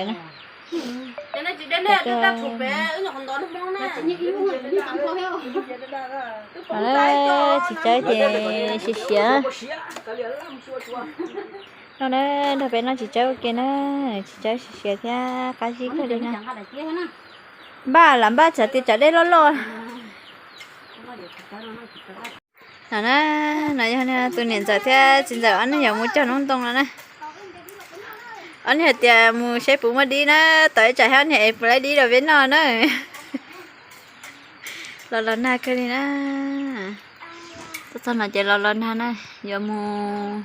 Tsis tsawb ces siav siav. No na, nrog peb noj tsis tsawb ua ke na, tsis tsawb siav siav thiab qab zib kawg li na. Npaj lam npaj txhais tias tsam dej loj loj. No na, no yog tus niam ntxawm thiab txiv ntxawm ob niag yuav mus cog noob ntoo no na. Ob niag hais tias mus saib puas muaj dib na, tos ib tsam thiab ob niag es puas laib dib rau peb noj na. Los los nag kawg li na. Tuaj txog no ces los los nag na, yuav mus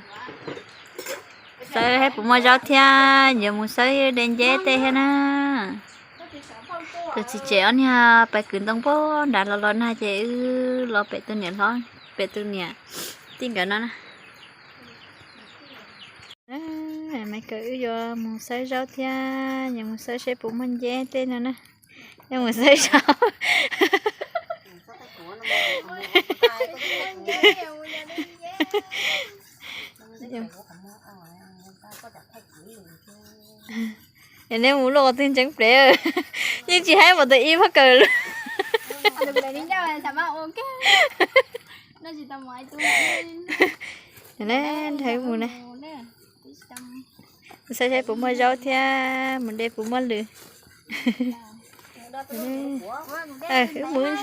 xawb saib puas muaj zaub thiab yuav mus xawb de nceb tej thiab na. Tus txiv tsev ob niag pais kwv ntoo puag nrad los los nag ces wb los pem tus niam hlob, pem tus niam tij nkawd no na. Maiv Kawm wb yuav mus xawb zaub thiab yuav mus xawb saib puas muaj nceb tej no na. Yuav mus xawb zaub. Yog nej mus luaj qhov twg ntseeb plev, yeej tsis haib npaum tus ib Maiv Kawm li. Nrog wb mus na. Mus saib saib puas muaj zaub thiab mus de puas muaj lws. Wb mus.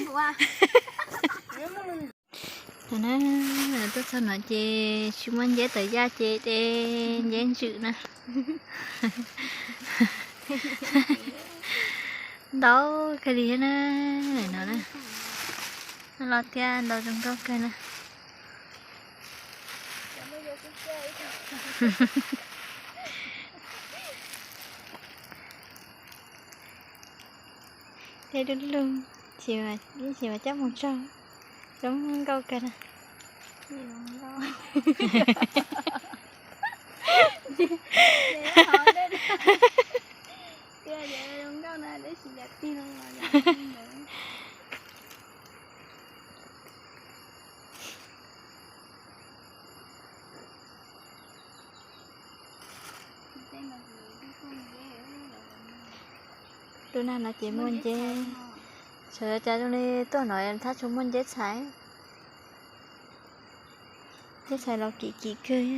Tuaj txog no ces tsis muaj nceb tawm yaj ces de nceb ntsws na. Ntau kawg li thiab na, no na. Los thiab ntau zoo nkauj kawg na. Dej dub lug, yeej tsis mas coj mus tsaug, zoo nkauj kawg na. Lub nag no ces muaj nceb, sawv daws cas zoo li tuaj no thaj tsam muaj nceb txhais. Nceb txhais los kim kim kawg.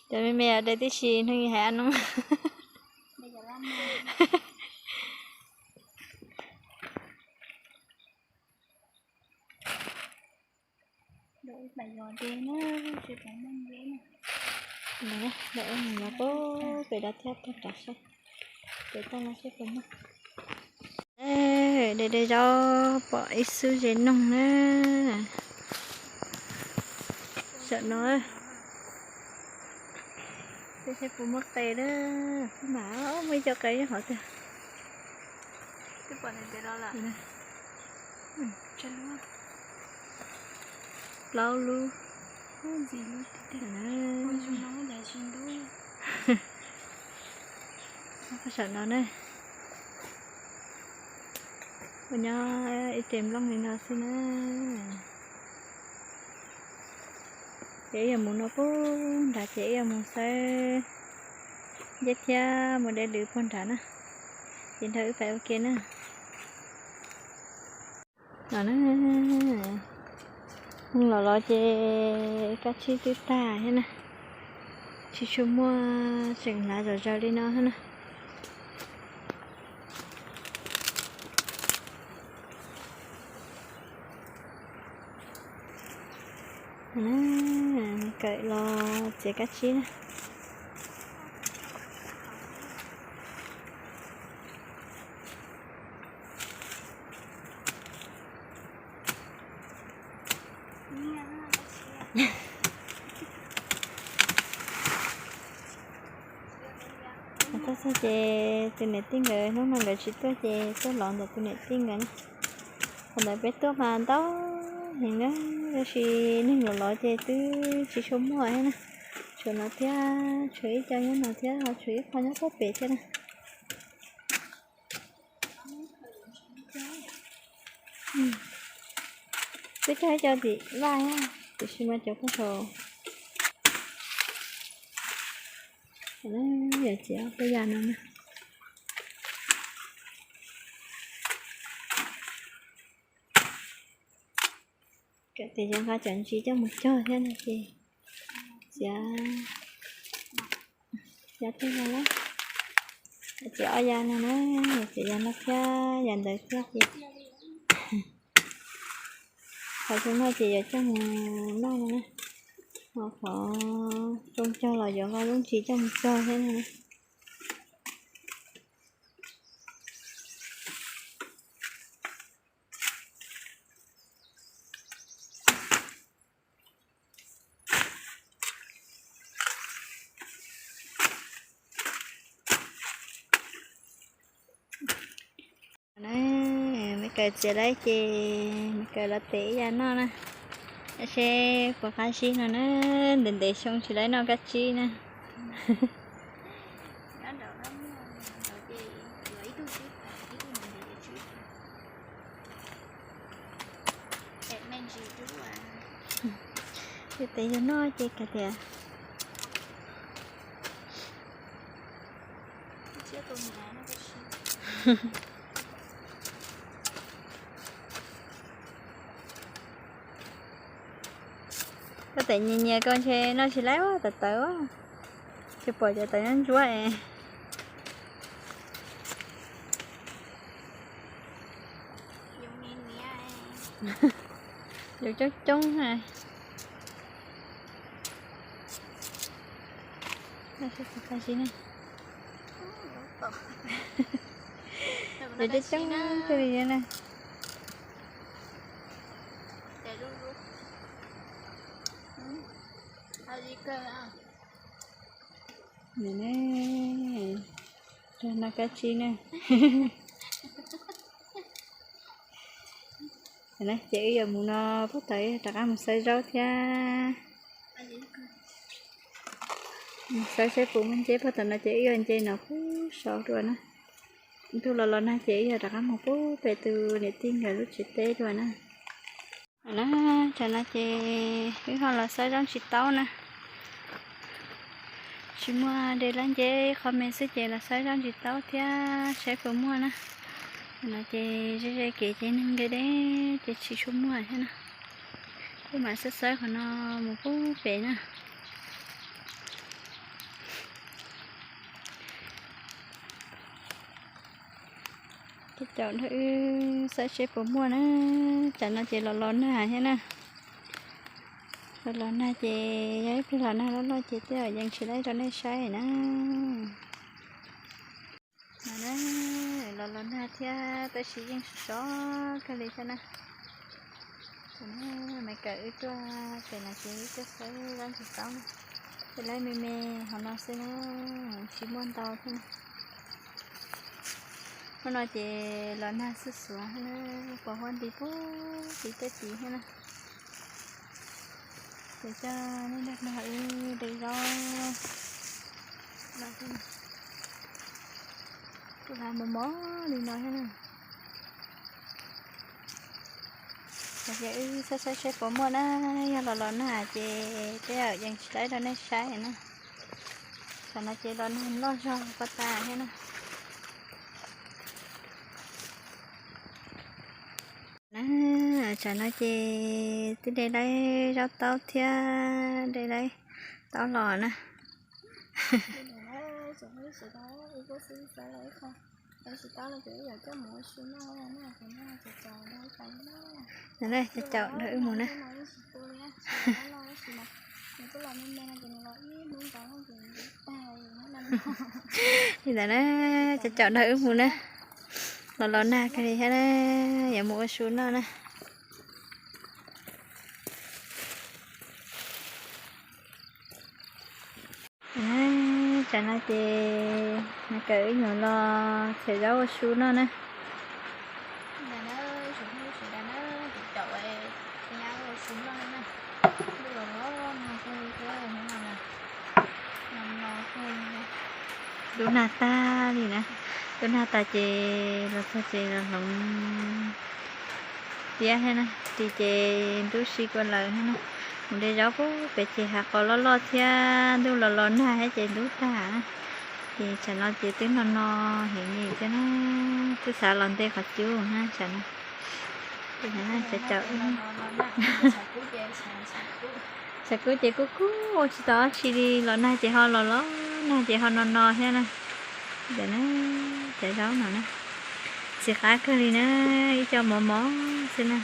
Cov me me de tib si neeg hais a no. Peb mus no pem dab thiab tag saib, pem tag no saib puas muaj. De de zaub pom ib xub ze noog na. Saum no, peb saib puas muaj qe na. Mas muaj ib co qe nyob hauv tiag. Plaub lub. Saum no na, ua nyob ib tes nplooj li no xwb na. Ces ib yuav mus no puag nrad ces ib yuav mus xawb nceb thiab mus de lws puag nrad na. Ces nrog wb pais ua ke na. No na, los los ces kab tsib twb tag thiab na. Tsis tshua muaj tseem hnav zom zaws li no thiab na. Kawm los txiav kab tsib na. Tuaj txog ces tus niam tij nkawd hnub no nkawd tsis tuaj ces tuaj lov ntawm tus niam tij nkawd na. Qhov ntawd peb tuaj mas ntau heev na, tab sis neeg los lov ces twb tsis tshua muaj thiab na. Tshuav no thiab, tshuav ib co nyob no thiab ho tshuav ib qho nyob puag pem thiab na. Cog ib co tim vaj, tiam sis mas cov paj saum, yog txiav ob peb yam no na. Kom tias yuav nqa cov ntsis coj mus cog thiab no ces txiav, txiav tej no na, txiav ob yam no na, txiav yam no thiab yam ntawd thiab ces qhov xyoo no ces yuav coj mus noj no na, ho qhov tsoo cog los yuav nqa lub ntsis coj mus cog thiab no na. Maiv Kawm txiav lawm ces Maiv Kawm los tes ib yam noj na, seb puas qab zib no na, ntev ntev xyoo tsis tau noj kab tsib na. Ces tes yog noj ces kawg tias Koj tes nyias nyias koj ntshe noj tsis laib tawv tawv, tsis pom cov tawv ntsuab es. Yus coob coob na. Yus coob coob kawg li na. Nws ne, rau no kab tsib ne. Ces wb yuav mus no, puag ta rov qab mus xawb zaub thiab. Mus xawb saib puas muaj nceb puag ta no ces wb yuav nce no pub saud dua na. Ntuj los los nag ces wb yuav rov qab mus pub pem tus niam tij nkawd lub tsev teb dua na. Na, tam no ces wb ho los xawb zaub ntsis taub na. Tsis muaj dej lab nceb qhov me xwb ces los xawb zaub ntsis taub thiab saib puas muaj na. Tam no ces ze ze kev ces neeg deb deb ces tsis tshua muaj thiab na. Wb mam xawb xawb qhov no mus pub pem na. Ces caum nrog wb xawb seb puas muaj na. Tam no ces los los nag thiab na. Los los nag ces yog ib pliag los nag loj loj ces tej zaum yeej tsis laib rau nej saib na. No na, los los nag thiab tab sis yeej sov sov kawg li thiab na. Tam no Maiv Kawm wb tuaj pem no ces wb tuaj xawb zaub ntsis taub na. Tej laib me me hov no xwb na, tsis muaj ntau thiab na. Hnub no ces los nag xuj xuav na, pos huab nti pub tid tej tid thiab na. Ces coj nej nrog wb de zaub no thiab na. Kuj hlav mos mos li no thiab na. Ces wb xawb xawb seb puas muaj na, yog los los nag ces tej zaum yeej tsis laib rau nej saib na. Tam no ces los nag loj zog pab tas thiab na. Na, tam no ces twb de laib zaub taub thiab de laib taub los na. Caum nrog wb mus na. Li ntawd na, caum nrog wb mus na. Los los nag kawg li thiab na, yuav mus ua su noj na. Tam no ces Maiv Kawm wb nyuam los txham zaub ua su noj na. Lub nag tag li na, lub nag tas ces los txog ces los hloov Tiab thiab na, ris ces ntub si kua lawm thiab na. Mus de zaub pub pem ces hav qos loj loj thiab ntuj los los nag thiab ces ntub tag na. Ces tsam no ces twb no no heev li thiab na, twb xav los ntej qhov cub na tsam no. Tsam kub ces kub kub ua tsis tau dab tsi li, los nag ces ho los los nag ces ho no no thiab na. Cov zaub no na, ntxim qab kawg li na, ib co mos mos xwb na.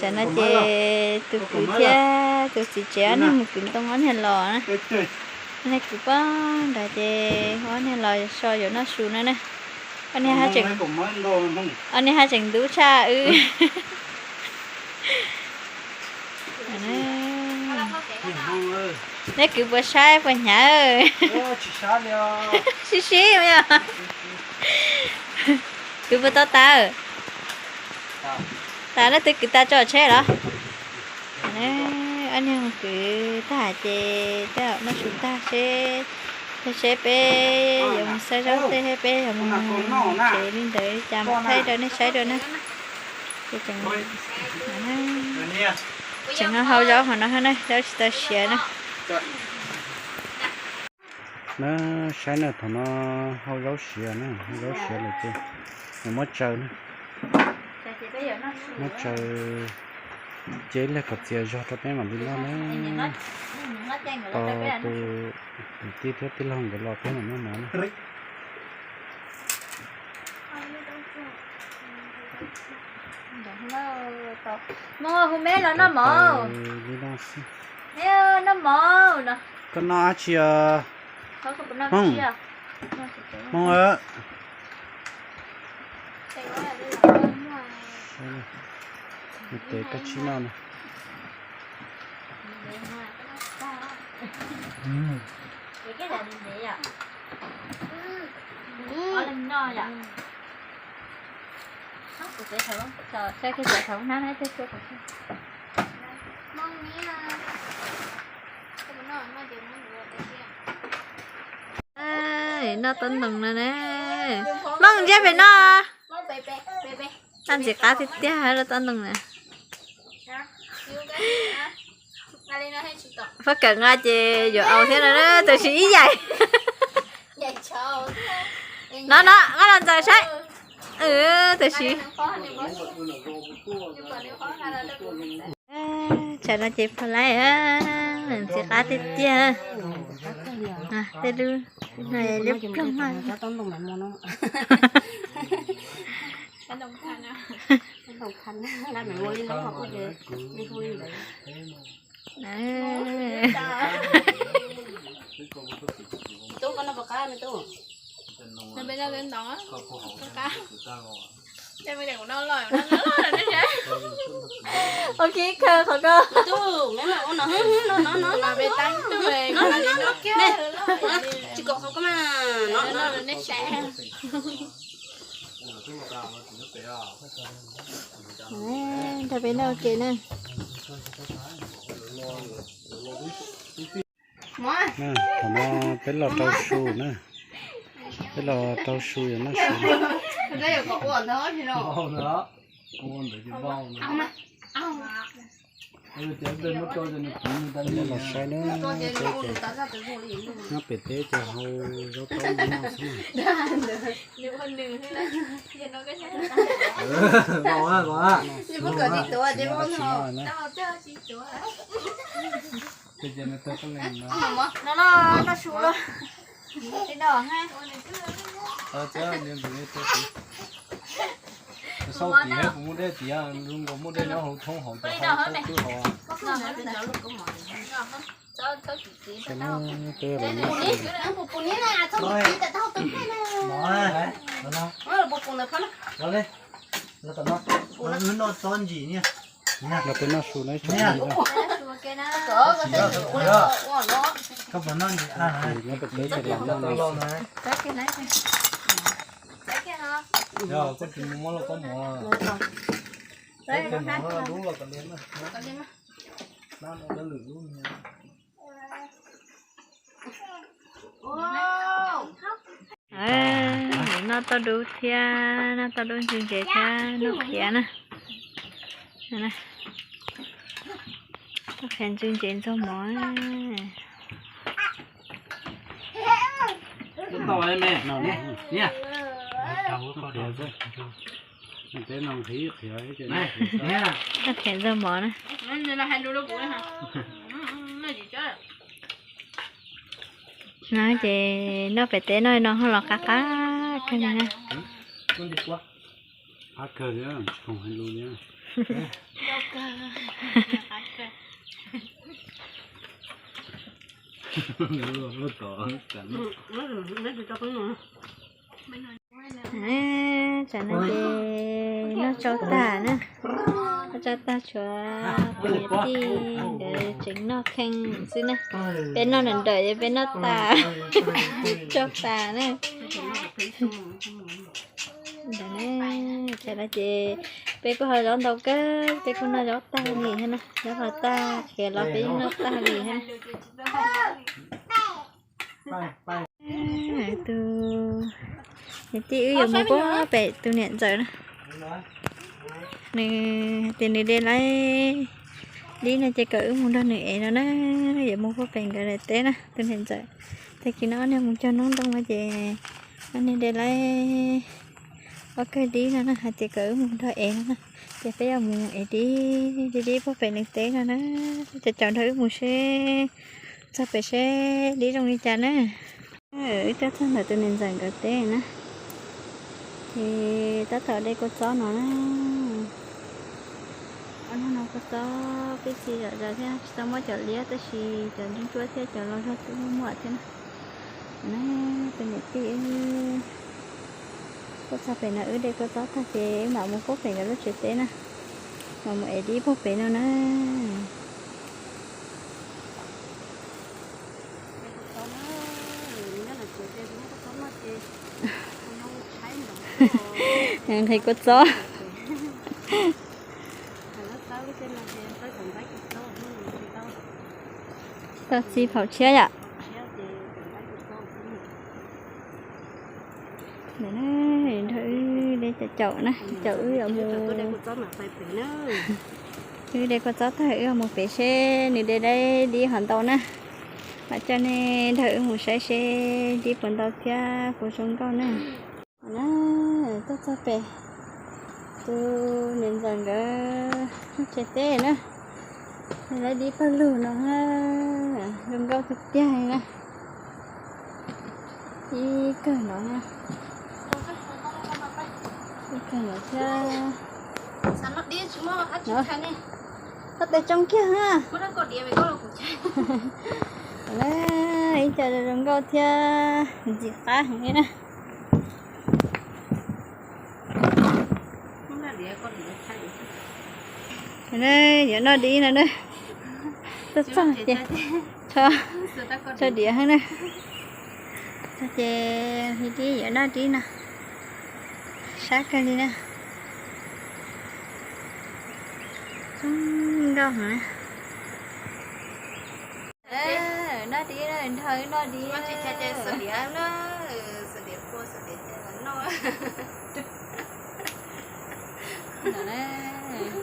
Tsam no ces tus kwv thiab tus txiv tsev ob niag mus kwv ntoo, ob niag los na. Ob niag kwv pab nrad ces ob niag los so yuav noj su na na. Ob niag haj tseem ntub tshaj wb. Neb kwv puas saib puas hnyav? Sib sib yog. Kwv puas tau tas? Tas, neb twb kwv tas tso tsheb los? Ob niag mus kwv tag ces tej zaum noj su tag seb, seb peb yuav mus saib zaub tej, peb yuav mus tsev li ntawd cas mus thaij rau nej saib dua na. Ces tseem, tseem hau zaub hauv no na, zaub tsis tau siav na. Na, saib na, thaum no hau zaub siav na, hau zaub siav lawm ces nws muab tsaws na. Muab tsaws ces ib pliag kom txias zog rau peb mam li noj na. Tos tus kwv tij thiab tij laug nkawd los peb mam noj mov na. Mus hu meb los noj mov. Li no xwb. Noj mov. Koj noj dab tsi os? Hmoob, Hmoob, tes koj tsis noj no. Noj tob ntoo no na. Hmoob, ntsiab pem noj. Noj ntxim qab tiag tiag lub tob ntoo na. Fab kawm nqa ces yuav aus thiab no na, tab sis ib yam. No no, nqa los ntxaws saib. Tab sis tsam no ces pha laib, ntxim qab tiag tiag. Tej lub no liab ploog. Ua kiv khaws qhov ko. Tsis kom qhov ko mas. Nrog peb noj ua ke na. Thaum no peb los rau su na, peb los rau su yuav noj su. Los saib na, nyob pem teb ces hau zaub taub no noj xwb na. No no, noj su los. Sau tim kuv muaj dej tiav, zoo nkaus muaj dej nyob hauv thoob hauv cov hauv thoob twb hauv. Los li, los tom no, wb noj txob ntsim niag. Los peb noj su na, ib tsoom phooj ywg. Koj puas noj ntsim a? Nyob pem teb ces los noj na. Yog koj tsis mus muab lauj kaub mov, dub los kom liam na. Noj tau dub thiab, noj tau dub ntxwg ntsev thiab noj qhiav na. Noj qhiav ntxwg ntsev ntxuag mov. Noj qhiav ntxuag mov na. No ces noj pem teb no no ho los qab qab kawg li na. Tsam no ces noj tsau tag na, noj tsau tag tshuav tus niam tij nkawd tseem noj kheej xwb na. Peb noj nrawm nrawm ces peb noj tas, tsau tas na. Ntawd na, tsam no ces peb kuj ho zaub ntau kawg, peb kuj noj zaub tag li thiab na, zaub los tag, qhiav los peb yeej noj tag li thiab. Tus niam tij wb yuav mus puag pem tus niam ntxawm na. Nws hais tias nws de laib dib no ces kom wb mus nrog nws ev no na, yuav mus puag pem nkawd daim teb na tus niam ntxawm. Tag kis no ob niag mus cog noob ntoo no ces ob niag de laib ob kawg dib no na hais tias kom wb mus nrog ev no na, ces peb yuav mus ev dib, dib dib puag pem nws teb no na. Caum caum nrog wb mus seb, txog pem seb dib zoo li cas na. Wb tuaj txog ntawm tus niam ntxawm nkawd teb na, ces tab tom de kua txob no na. Ob hnub no kua txob pib txi zom zaws thiab, tsis tau muab cov liab tab sis cov ntsuab ntsuab thiab cov los zog twb muaj muaj thiab na. Na, tus niam tij wb tuaj txog pem no wb de kua txob tag ces wb mam mus puag pem nkawd lub tsev teb na, mam mus ev dib puag pem no na. Nqhis kua txob. Tsis tau txi phaum tshiab yom. Nrog wb de caum caum na, caum wb yuav mus. Wb de kua txob tag wb yuav mus pem seb nws de laib dib hov ntau na. Mam coj nej nrog wb mus saib seb dib puas ntau thiab puas zoo nkauj na. Tuaj txog pem tus niam ntxawm nkawd lub tsev teb na. Laib dib pawg lug no, zoo nkauj tiag tiag li na. Ib kawg no, ib kawg no thiab. Koj tes tsoo kiag na. Ib co zoo nkauj thiab ntxim qab heev li na. Yuav noj dib no na. Tuaj txog ces tso diav heev na. Txog ces dib yuav noj dib no. Sab kawg li na. Zoo nkauj heev na. Noj dib, nrog wb noj dib.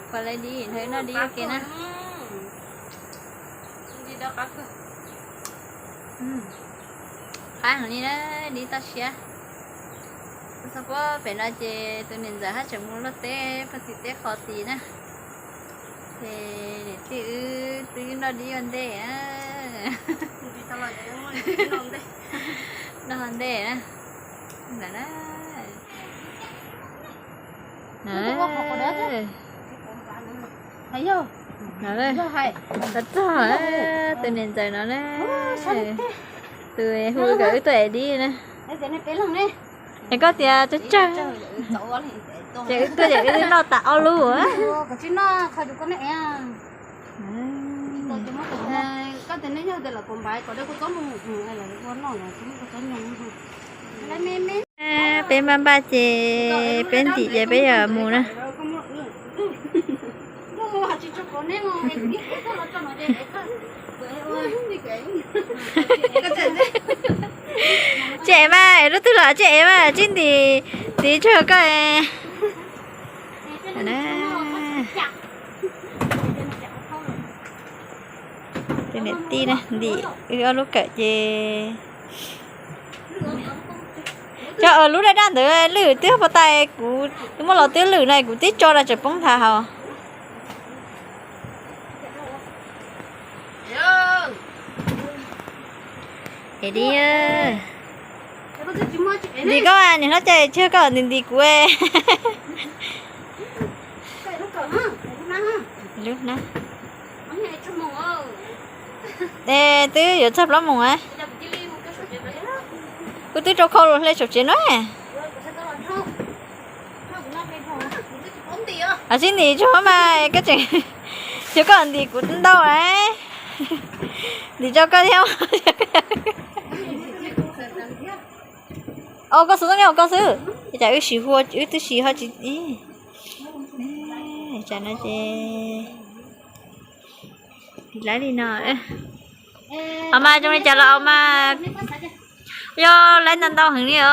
Puas laib dib, nrog wb noj dib ua ke na. Qab heev li na, dib toj siab. Txog puag pem no ces tus niam ntxawm haj tseem mus luaj teb puag tim teb qhov tid na. Ces niam tij wb twb noj dib ua ntej. Noj ua ntej na. Ntawm na. Txog tus niam ntxawm no na, tus hu kom wb tuaj ev dib na. Es koj tias tsawg tsawg, ces wb tuaj ces wb noj tas ob lub. Peb npaj npaj ces peb ntim ces peb yuav mus na. Tseem mas Lub twg los tsis ev mas tsis ntim, ntim tsuag koj. Tus niam tij na ntim wb ob lub kawm ces, cov lub daj daj ntawd lwj twb puas tas, kuv muab los twb lwj na, kuv twb tso los tseem poob nthav hauv. Es di, ntim koj, niam hlob Cai tsis yog koj ntim ntim kuv. Es twb yuav txog plaub moos a. Kuv twb rau khau los hle saum tsev no. Ab, tsis ntim tsuag mas koj tseem, yog koj ntim kuv ntau a. Ntim rau koj thiab. Os, koj xub toj nyob hauv koj xwb, cas wb sim hu wb twb sim ho tsis, tsam no ces tiv laiv li no. Os mas zoo li cas los mas yog laiv ntau ntau heev li os.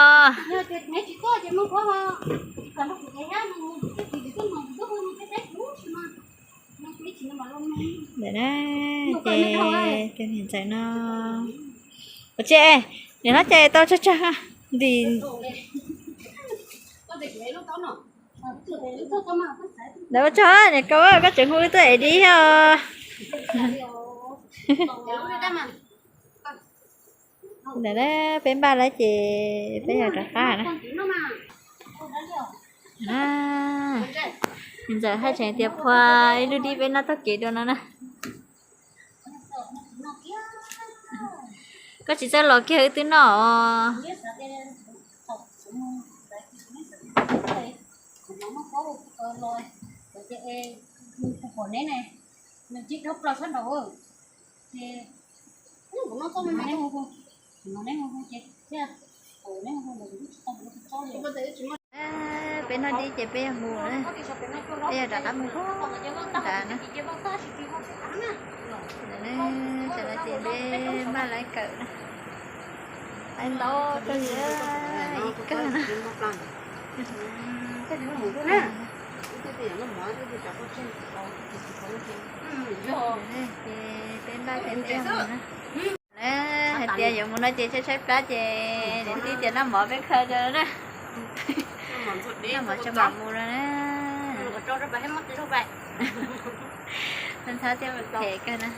Ntawm na, ces tus niam ntxawm no, ua tsi, niam hlob Cai tau tsawg tsawg ntim. Ntawd ua tsaug, niam kau, koj tseem hu wb tuaj ev dib thiab. Ntawm na, peb npaj lawm ces peb yuav rov qab na. Niam ntxawm hais tseem tias phua ib lub dib peb noj taug kev dua no na. Koj tsis txawj los kiag wb twb noj os. Peb noj dib ces peb yuav mus na. Peb yuav rov qab mus puag nrad na. Tam no ces peb npaj lawm kawm na. Lawv ntau kawg li, ib kawg na. Ces peb npaj ces peb yuav mus na. Hais tias yuav mus no ces tshaib tshaib plab ces niam tij tias noj mov peb khaws rau na. Noj mov tso mam mus no na. Ntxhab thiab phem kawg na.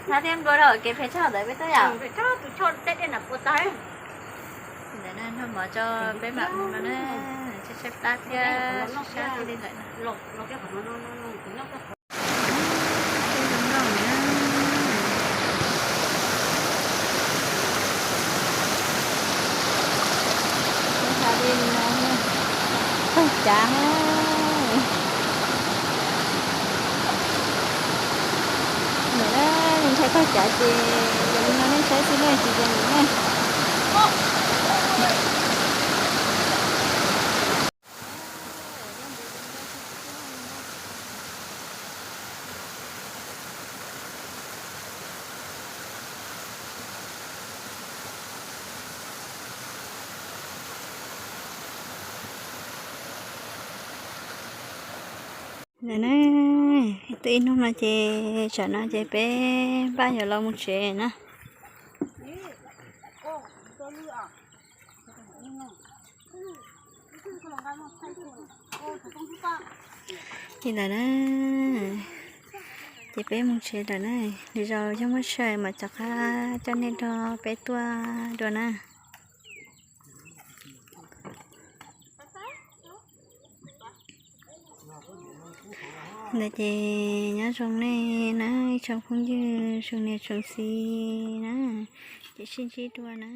Ntxhab thiab nplua rau kev phem tshaj ntawd peb tuaj yam. Ntawm na, noj mov tso peb mam mus no na. Tshaib tshaib plab thiab sab thiab li lawm na. Taug cav. Ntawm na, ntshai taug cav ces yog li no nej saib xwb na, tsis yog lawm na. Ntawm na, twb ib hnub no ces tsam no ces peb npaj yuav los mus tsev na. Li ntawd na, ces peb mus tsev lawm na. Lwm zaus yog muaj sij hawm mam rov qab coj nej nrog peb tuaj dua na. Ntawd ces nyob zoo nej na, ib tsoom phooj ywg, tsoom niam tsoom txiv na, ces sib ntsib dua na.